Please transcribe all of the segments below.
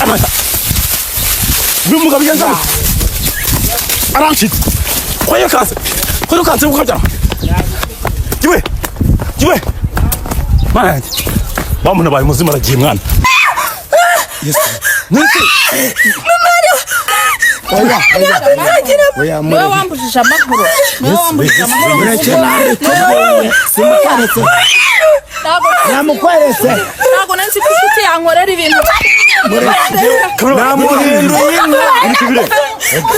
Amata uyu mugabo ugenza gute? Arancitse ko yirukanse, ko yirukanse kukabyara jiwe jiwe. Mana yanjye, wa muntu abaye muzima, aragiye mwana. Yesu nese. Oya, oya, oya. Niwe Mureke. Wambujije amahoro, niwe wambujije amahoro. Mureke nareke, simukweretse. Ntabwo Namukweretse. Ntabwo nari nzi ko inshuti yankorera ibintu. Namuhinduye inka,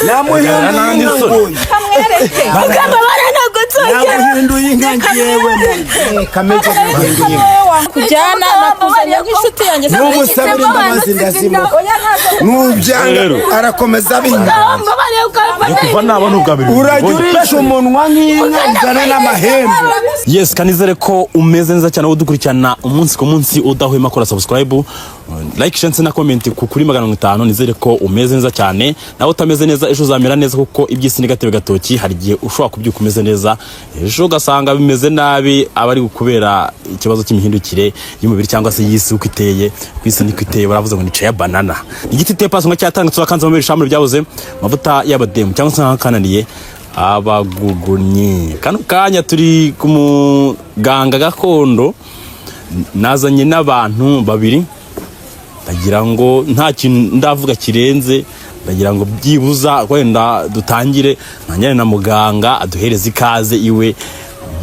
namuhinduye inka nguyu. Kamwereke. Ukambabara, ntabwo nzongera. Namuhinduye inka ngewe kameze, namuhinduye inka. Kujyana nakuzanye nk'inshuti yanjye. Numusabira imbabazi ndazimuha, nubyanga arakomeza abinka. Ukambabara, ukambabara. Kuva naba n'ubwa mbere. Urajya urisha umunwa nk'inka izana n'amahembe. Yes, kanizere ko umeze neza cyane, udukurikirana umunsi ku munsi, udahwema kora subscribe, like, share na comment ku kuri 500. Nizere ko umeze neza cyane. Nawe utameze neza, ejo uzamera neza, kuko iby'isi ni gatebe gatoki. Hari igihe ushobora kubyuka umeze neza, ejo ugasanga bimeze nabi. Aba ari kubera ikibazo cy'imihindukire y'umubiri cyangwa se y'isi uko iteye. Ku isi niko iteye. Baravuze ngo ni ya banana, igiti iteye pasi ngo cyatangitse wakanze mu shambre byabuze amavuta y'abademu cyangwa se nkakananiye abagugunyi. Kano kanya turi ku muganga gakondo, nazanye n'abantu babiri. Ndagira ngo nta kintu ndavuga kirenze, ndagira ngo byibuza wenda dutangire ntangire na muganga aduhereze ikaze iwe,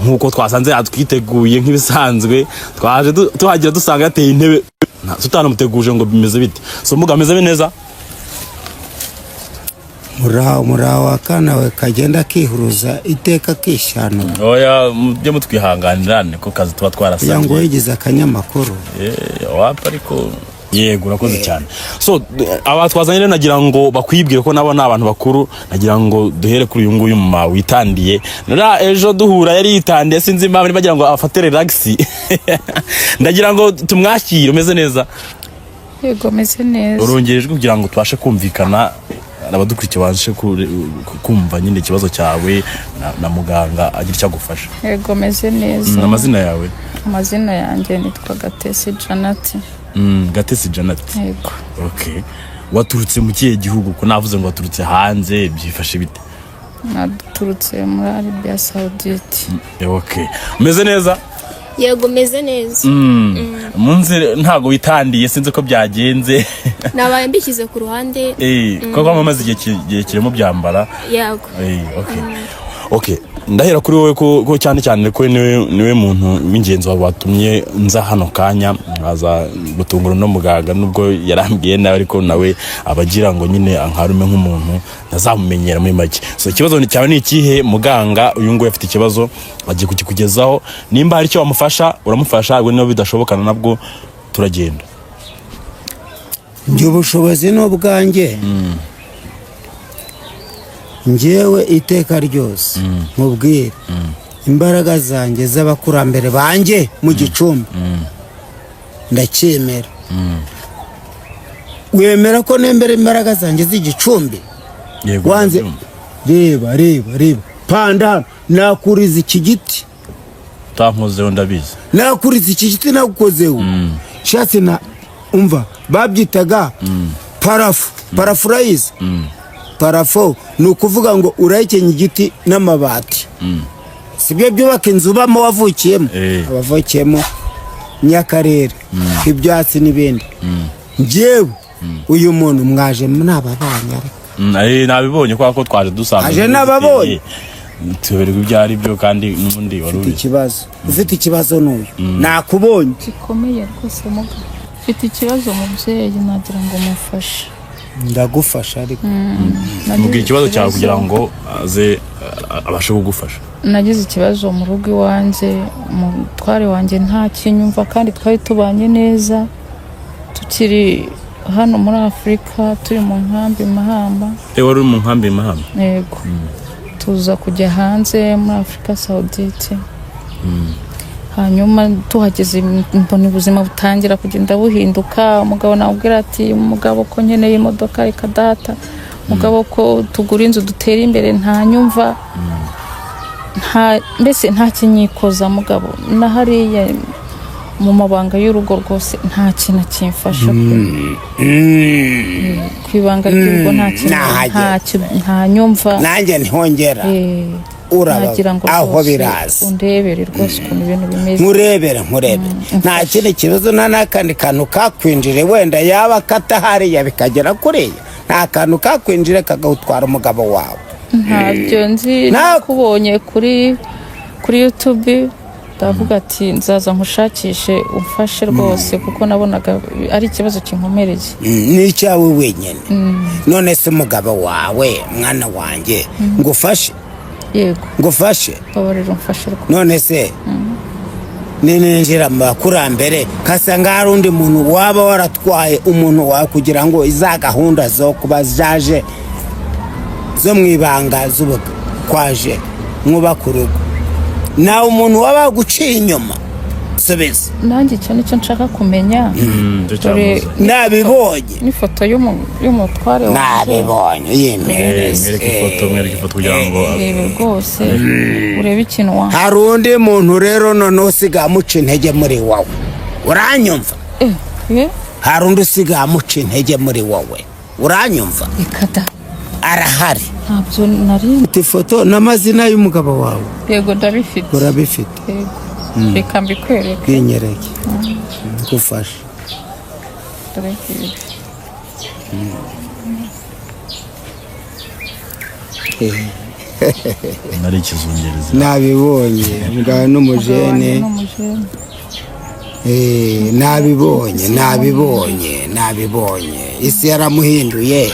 nk'uko twasanze yatwiteguye nk'ibisanzwe. Twaje tuhagera dusanga yateye intebe, tutanamuteguje ngo bimeze bite. So muga, ameze neza? Muraho, muraho. Akana we kagenda kihuruza iteka kishanura. Oya, mujye mutwihanganira, niko kazi tuba Kugira ngo twarasabye. Yigize akanyamakuru. Wapa ariko yego, urakoze cyane. So aba twazanye rero nagira ngo bakwibwire ko nabo ni abantu bakuru. Nagira ngo duhere kuri uyu nguyu mama witandiye. Nura ejo duhura yari yitandiye, sinzi impamvu, niba agira ngo afate relax. Ndagira ngo tumwakire. Umeze neza? Yego, meze neza. Urongera ijwi kugira ngo tubashe kumvikana, abadukurikiye babashe kumva nyine ikibazo cyawe na muganga agira icyo agufasha. Yego, meze neza. Amazina yawe? Amazina yanjye nitwa Gatesi Janati. Gatesi Janet? Yego. Okay, waturutse mu kihe gihugu? Ko navuze ngo waturutse hanze, byifashe bite? Naturutse muri Arabia Saudite. Okay, umeze neza? Yego, meze neza. Mu nzira ntabwo witandiye, sinzi ko byagenze. Nabaye mbishyize ku ruhande. Kuko mumaze igihe kirimo byambara. Yego. Okay, ndahera kuri wowe ko cyane cyane ko niwe muntu w'ingenzi watumye nza hano kanya, nkaza gutungura uno muganga, nubwo yarambwiye nawe, ariko nawe aba agira ngo nyine ankarume nk'umuntu ntazamumenyera muri make. So ikibazo cyawe ni ikihe, muganga? Uyu nguyu afite ikibazo, agiye kukikugezaho. Nimba hari icyo wamufasha, uramufasha. Ubwo niba bidashobokana, nabwo turagenda. Njye ubushobozi ni ubwanjye. Njyewe iteka ryose nkubwire imbaraga zanjye z'abakurambere banjye mu gicumbi, ndacyemera. Wemera ko nembera imbaraga zanjye z'igicumbi? Yego. Wanze. Ndabyumva. Reba, reba, reba, panda hano, nakuriza iki giti. Utankozeho, ndabizi. Nakuriza iki giti, nagukozeho shatse na umva babyitaga parafu. Parafu urayizi? Parafo ni ukuvuga ngo urahekenya igiti n'amabati, sibyo byubaka inzu ubamo wavukiyemo? Abavukiyemo nyakarere, ibyatsi n'ibindi. Njyewe uyu muntu mwaje n'ababanye ariko. Nabibonye kubera ko twaje dusanga Aje n'ababonye. Tuberwa ibyo ari byo, kandi n'ubundi wari Ufite ubizi. ikibazo, ufite ikibazo n'uyu nakubonye. Gikomeye rwose muga, mfite ikibazo mubyeyi, nagira ngo mufashe. Ndagufasha ariko. Nagize Mubwira ikibazo cyawe kugira ngo aze abashe kugufasha. Nagize ikibazo mu rugo iwanjye. Umutware wanjye nta kinyumva, kandi twari tubanye neza tukiri hano muri Afurika, turi mu nkambi Mahamba. Wari uri mu nkambi Mahama? Yego. Tuza kujya hanze muri Afurika Saudite. Hanyuma tuhageze mbona ubuzima butangira kugenda buhinduka. Umugabo namubwira ati: "Umugabo, ko nkeneye imodoka?" "Reka data." "Umugabo, ko tugura inzu, dutera imbere?" Ntanyumva, nta mbese nta kinyikoza mugabo na hariya. Mu mabanga y'urugo rwose nta kintu kimfasha pe. Ku ibanga ry'urugo nta kintu, Nahagera. ntacyo, ntanyumva. Nanjye ntihongera. Uraba Nagira ngo aho rwose biraza. undebere rwose ukuntu ibintu bimeze. Nkurebere, nkurebere, nta kindi kibazo, nta n'akandi kantu kakwinjire, wenda yaba kata hariya bikagera kuriya, nta kantu kakwinjire kagutwara umugabo wawe? Ntabyo nzi. Nakubonye kuri YouTube, ndavuga ati nzaza nkushakishe umfashe rwose, kuko nabonaga ari ikibazo kinkomereye. Ni icyawe wenyine. None se umugabo wawe, mwana wanjye, ngufashe? Yego. Ngufashe? Babarira umfashe rwose. None se nininjira mu bakurambere nkasanga hari undi muntu waba waratwaye umuntu wawe kugira ngo iza gahunda zo kuba zaje zo mu ibanga z'ubukwaje mwubaka urugo, nawe umuntu waba waguciye inyuma? Subiza. Nanjye icyo nicyo nshaka kumenya. Nicyo Dore cyamuze. Nabibonye. n'ifoto y'umutware wanjye. Nabibonye, yimereze. Mwereke ifoto, mwereke ifoto kugira ngo Rebe rwose, urebe ikintu wa Hari undi muntu rero noneho usigaye amuca intege muri wowe, uranyumva? Eh, eh. Hari undi usigaye amuca intege muri wowe, uranyumva? Reka da. Arahari. Ntabyo nari. Ufite ifoto n'amazina y'umugabo wawe? Yego, ndabifite. Urabifite? Yego, reka mbikwereke. Bwinyereke, ngufashe. Dore ngibi. Nari ikizungerezi. Nabibonye, mugabo n'umujene. Umugabo wanjye ni umujene. Nabibonye, nabibonye, nabibonye, isi yaramuhinduye.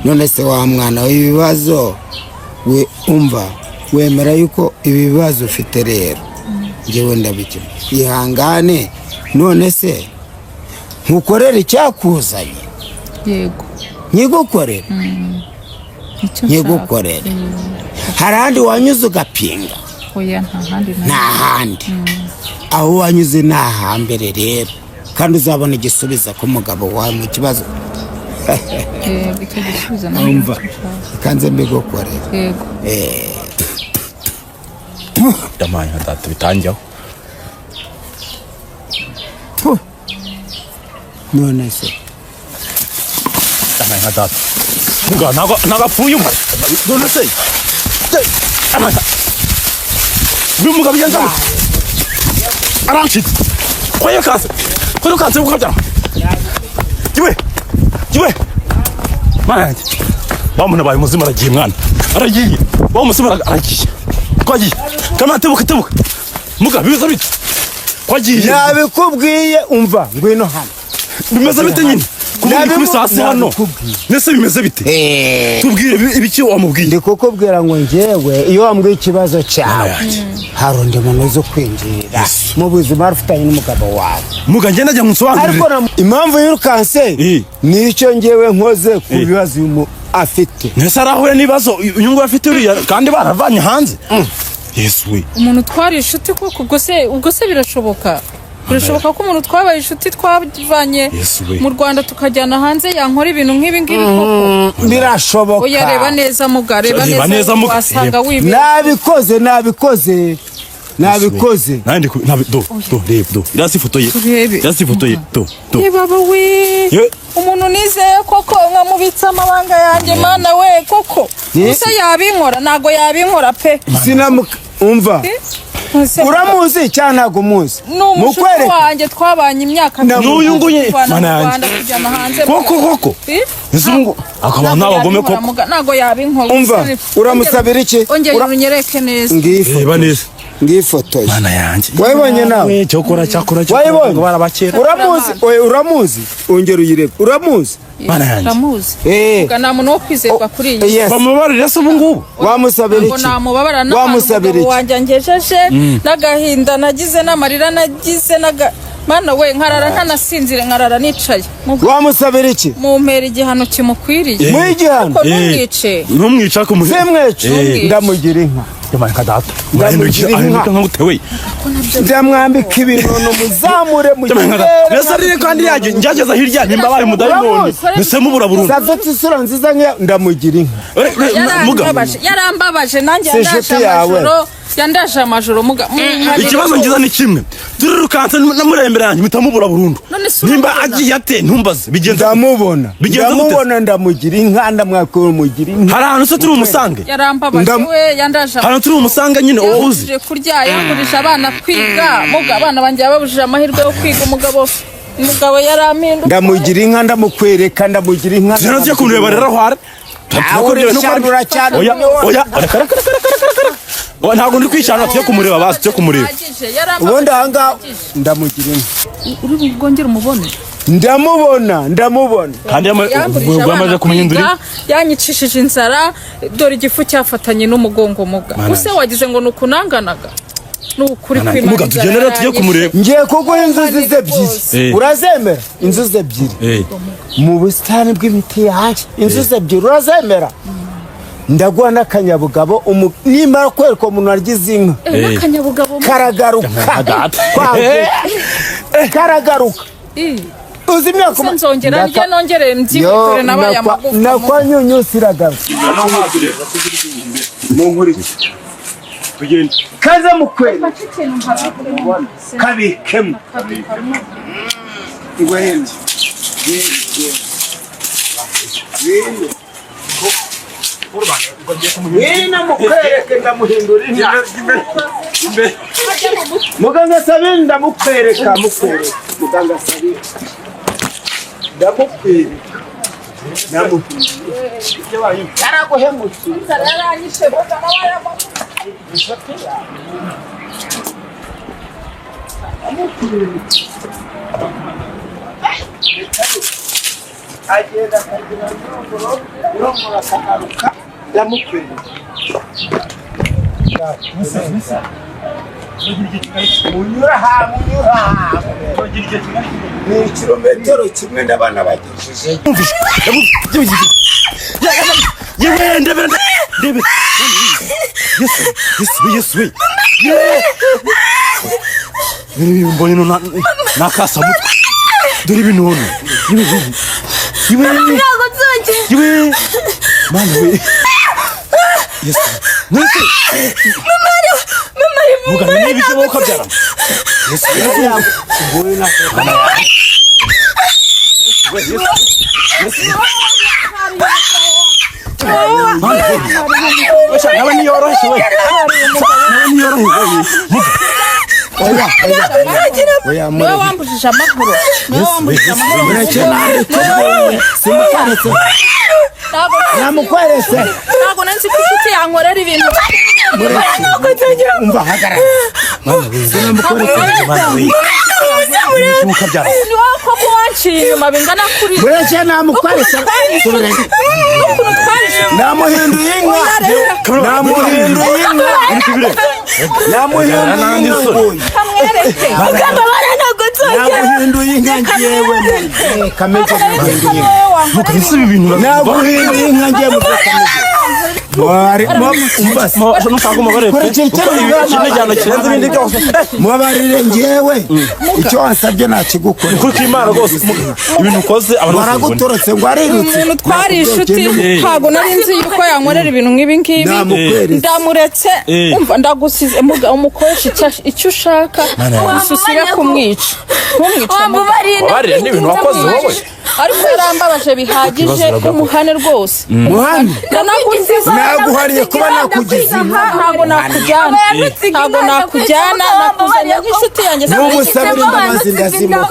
None se wa mwana w'ibibazo we, umva, wemera yuko ibibazo ufite rero njyewe ndabikira? Ihangane. None se nkukorere icyakuzanye? Yego. Nkigukorere? Icyo nshaka. Nkigukorere. Hari ahandi wanyuze ugapinga? Oya, nta handi Nta handi. Aho wanyuze ni ahambere rero, kandi uzabona igisubizo ku mugabo wawe mu kibazo. Yego, icyo gisubizo nanjye Umva. nicyo nshaka. Kanze mbigukorere. Yego. Yampaye nka data bitangiyeho. Puh. None se Yampaye nka data. Muga ntabwo apfuye umwe. None se yampaye uyu mugabo ugenza gute? Arancitse kweyokanse, kweyokanse ukabyara jiwe jiwe. Mana yanjye, wa muntu abaye muzima, aragiye mwana, aragiye wa muzima, aragiye, twagiye kama tebuka tebuka. Muga bimeze bite? Twagiye. Nabikubwiye. Umva, ngwino hano. Bimeze bite nyine kuba uri kuri sasi hano? Nabikubwiye. Nese bimeze bite? Tubwire, ibiki wamubwiye? Ndi kukubwira ngo njyewe iyo wambwiye ikibazo Mana cyawe, yanjye. hari undi muntu uzi kwinjirira mu buzima wari ufitanye n'umugabo wawe. Muga ngenda njya nkusobanurire. Ariko impamvu yirukanse nicyo njyewe nkoze ku bibazo uyu afite. Nese arahuye n'ibibazo uyu nguyu afite uriya kandi baravanye hanze? Yesu we! Umuntu twari inshuti koko? Ubwo se birashoboka ko umuntu twabaye inshuti, twavanye Yesu we. mu Rwanda tukajyana hanze, yankora ibintu nk'ibi ngibi koko? Birashoboka. Oya, reba neza muga, reba Reba neza, neza, muga. wasanga wibeshye. Nabikoze, nabikoze, nabikoze. Nanjye do do, reba, do, iriya si ifoto ye? Turebe. Iriya si ifoto ye? Do do. Nibaba we! Ye. Umuntu nizeye koko, nkamubitsa amabanga yanjye, mana we, koko ese yabinkora? Ntago yabinkora pe. Sinamuka, umva. Ese Uramuzi cyangwa ntabwo umuzi? Ni umushuti Mukwereke. wanjye, twabanye imyaka N'uyu nguyu, tuvana mana mu yanjye. Rwanda kujyana hanze. Koko koko? Eh? Ese ubu ngubu akaba Ntabwo n'abagome yabinkora, koko? muga, ntabwo yabinkora. Umva, uramusabira iki? Ongera unyereke neza. Ngiyi ifoto. Reba neza. Ngiyi ifoto ye. Mana yanjye! Wayibonye nawe? We, cyokora cyakora cyokora Wayibonye? barabakera. Uramuzi? Oya, uramuzi? Ongera uyirebe, uramuzi? Mana yanjye. Ndamuzi. Muga, nta muntu wo kwizerwa kuri iyi. Yes. Bamubarire se ubu ngubu? Wamusabira Ntabwo iki? namubabara n'ahantu Wamusabira umugabo iki? wanjye angejeje, n'agahinda nagize, n'amarira nagize, mana we, nkarara ntanasinzire, nkarara nicaye. Wamusabira iki? Mumpera igihano kimukwiriye. Muhe igihano. Ariko ntumwice. Ntumwica ku muhe. Simwice. Ndamugira inka. Yabaye nka data. Ndamugira inka. Ahinduka nka gute we? Ndamwambika ibinono, muzamure mu Yabaye nka data. kirere. Mbese arire kandi yaje njyageza hirya nimba abaye umudayimoni. Uramuzi? Mbese mubura burundu. Afite isura nziza nk'iya, ndamugira inka. Muga. Yarambabaje, yarambabaje nanjye. Si Yandaje inshuti yawe. amajoro. Yandaje amajoro muga. Ikibazo ngiza ni kimwe, turirukanse namurembera yanjye mpita mubura burundu. None se Nimba uramubona? agiye ate ntumbaze bigenze. Ndamubona. Bigenze gute? Ndamubona, ndamugira inka, ndamwamugira inka. Hari ahantu se turi bumusange? Yarambabaje. We yandaje. Hari ahantu turi bumusange nyine wowe uzi? Yambujije kurya, yambujije abana kwiga muga. Abana banjye yababujije amahirwe yo kwiga. Umugabo yarampinduye. Ndamugira inka, ndamukwereka, ndamugira inka. Tugenda tujya kumureba rero aho ari. Uracyane, uracyane. Oya, oya, reka, reka, reka, reka, reka, reka. Oya, ntabwo ndi kwishyana, tujye kumureba bazi, tujye kumureba. Bihagije, yarambabaje. Ubundi ahangaha ndamugira inka. Uri bwongere umubone? Ndamubona, ndamubona. Kandi Yamburije ubwo yamaze abana kumuhindura. kwiga, yanyicishije inzara. Dore igifu cyafatanye n'umugongo muga. Use wagize ngo ni ukunanganaga, ni ukuri kwimana. Muga, tugende rero tujye kumureba. Ngiye kuguha inzuzi ze ebyiri. Urazemera inzuzi ebyiri mu busitani bw'imiti yanjye? Inzuzi ebyiri urazemera? Ndaguha n'akanyabugabo. Nimara kwereka umuntu wagize inka, N'akanyabugabo. karagaruka. Data. Kwaguka. Karagaruka. Uzi imyaka Se nzongera ndye, nongere mbyihutire, nabaye amagufa. Nakwa nyunyusi iragaruka. Tugende. Kaze mukwere kabikemo ngwende. Wina mukwereke, ndamuhindura inka. Muganga Sabine, ndamukwereka, mukwereka. Muganga Sabine, ndamukwereka, ndamuhindura. Yaraguhemukiye. Inzara yaranyishe muga, nabaye amagufa. Agenda akagira nyunguro nyunguro, akagaruka, ndamukwereka. Munyura aha, munyura aha, ni ikirometero kimwe, ndabana bagejeje. Yewe, ndebera, ndebera! Yesu, Yesu we, Yesu we! Yewe, ibintu mbonye no nakasamutwe. Dore ibinono! Yewe, yewe, Ntabwo nzongera. yewe, Mana we! Yesu, nese mugana niba ibyo wowe ukabyara. Yesu, Yesu! Mana we, Yesu, Yesu! Mana we! Sha, nawe niyoroshye we, nawe niyoroshye we muga. Oya, oya, oya! Niwe Mureke. wambujije amahoro, niwe wambujije amahoro. Mureke, nareke, simukweretse. Ntabwo Namukweretse. Ntabwo nari ko inshuti yankorera ibintu. Mureke, umva, hagarara, sinamukweretse. Mana we, ibyo ukabyara. Ni wowe koko wanciye inyuma bingana kuri Mureke, namukweretse. n'ukuntu twari inshuti. Namuhinduye inka, namuhinduye inka, namuhinduye inka nguyu. Kamwereke. Ukambabara, ntabwo nzongera. Naguhinduye inka ngewe mu kameze, naguhinduye inka. Wowe wankorera. Ese ibi bintu Naguhinduye inka ngewe mu kameze. Mwari umva se. Nushaka umubare pe. Kurikira icyo Kuko ibi iki ni igihano kirenze ibindi byose. Mubabarire, ngewe icyo wansabye nakigukorera. Ukuri kw'Imana rwose, ibintu ukoze abantu bose babibona. Waragutorotse ngo arirutse. Umuntu twari inshuti, ntabwo nari nzi yuko yankorera ibintu nk'ibi ngibi. Namukweretse. Ndamuretse. Umva, ndagusize muga, umukoresha icyo ushaka, gusa usibe kumwica, ntumwice muga. Wambabariye. Wabarire n'ibintu wakoze wowe. Ariko yarambabaje bihagije, umuhane rwose. Muhane. Ndanagusize. Naguhariye kuba nakugize inka. Ntabwo nakujyana, ntabwo nakujyana, nakuzanye nk'inshuti yanjye. Numusabira imbabazi ndazimuha,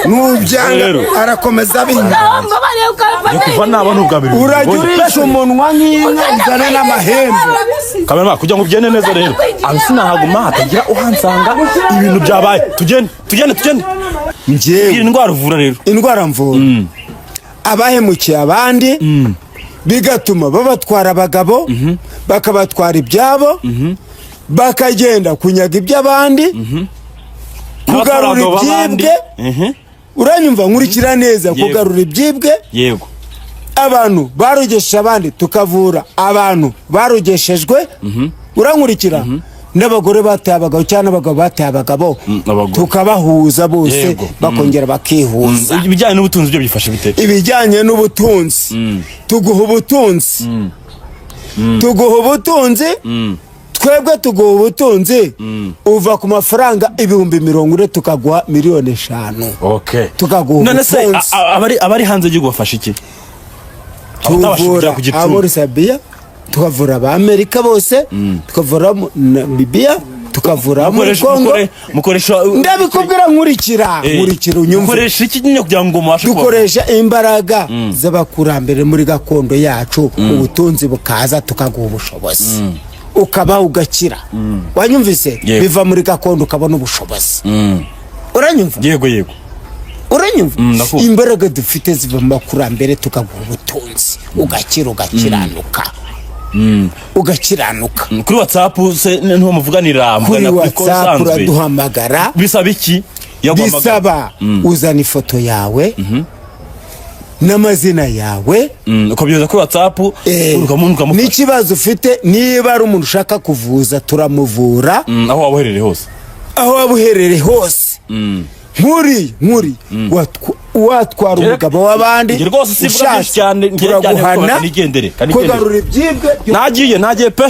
nubyanga Rero. arakomeza abinka. Wambabariye ukabafata. Kuva naba n'ubwa mbere Urajya mbibonye. urisha umunwa nk'inka, uzane n'amahembe. Kamerama, kugira ngo ugende neza rero, aho sinahaguma hatagira uhansanga ibintu byabaye. Tugende, tugende, tugende. Njyewe Iyi ndwara uvura rero? Indwara mvura abahemukiye abandi, bigatuma babatwara abagabo, bakabatwara ibyabo, bakagenda kunyaga iby'abandi, kugarura N'abatwara abagabo b'abandi. ibyibwe. Uranyumva? Nkurikira neza. Yego. Kugarura ibyibwe, abantu barogesheje abandi, tukavura abantu barogeshejwe. Urankurikira? N'abagore bataye abagabo cyangwa n'abagabo bataye abagabo, Abagore. tukabahuza bose, bakongera bakihuza. Ibijyanye n'ubutunzi byo byifashe bite? Ibijyanye n'ubutunzi, tuguha ubutunzi, tuguha ubutunzi. Twebwe tuguha ubutunzi, uva ku mafaranga 40,000 tukaguha 5 miliyoni. Okay. Tukaguha None se ubutunzi. abari hanze y'igihugu bafasha iki? Abatabasha Tuvura kugera ku Gicumbi. abo muri Sabiya, tukavura Abamerika bose, tukavura Namibiya, tukavura muri Mukoresha Kongo. mukoresha Ndabikubwira, nkurikira. Nkurikira unyumve. Mukoresha iki nyine kugira ngo mubashe kuba Dukoresha imbaraga z'abakurambere muri gakondo yacu, ubutunzi bukaza, tukaguha ubushobozi, ukabaho ugakira. Wanyumvise? Yego. Biva muri gakondo, ukabona ubushobozi. Uranyumva? Yego. Uranyumva? Ndakumva. Imbaraga dufite ziva mu bakurambere, tukaguha ubutunzi, ugakira, ugakiranuka, ugakiranuka. Kuri WhatsApp se niho muvuganira? Kuri Muvugana kuri call WhatsApp isanzwe? Uraduhamagara. Bisaba iki iyo guhamagara? Bisaba uzana ifoto yawe n'amazina yawe. Ukabyohereza kuri WhatsApp, ukamufasha. N'ikibazo ufite, niba ari umuntu ushaka kuvuza, turamuvura. Aho waba uherereye hose. Aho waba uherereye hose. Nkuri watwara umugabo w'abandi Njye rwose sivuga byinshi ushatse cyane, njye cyane turaguhana nigendere, kanigendere. kugarura ibyibwe. Nagiye, nagiye pe.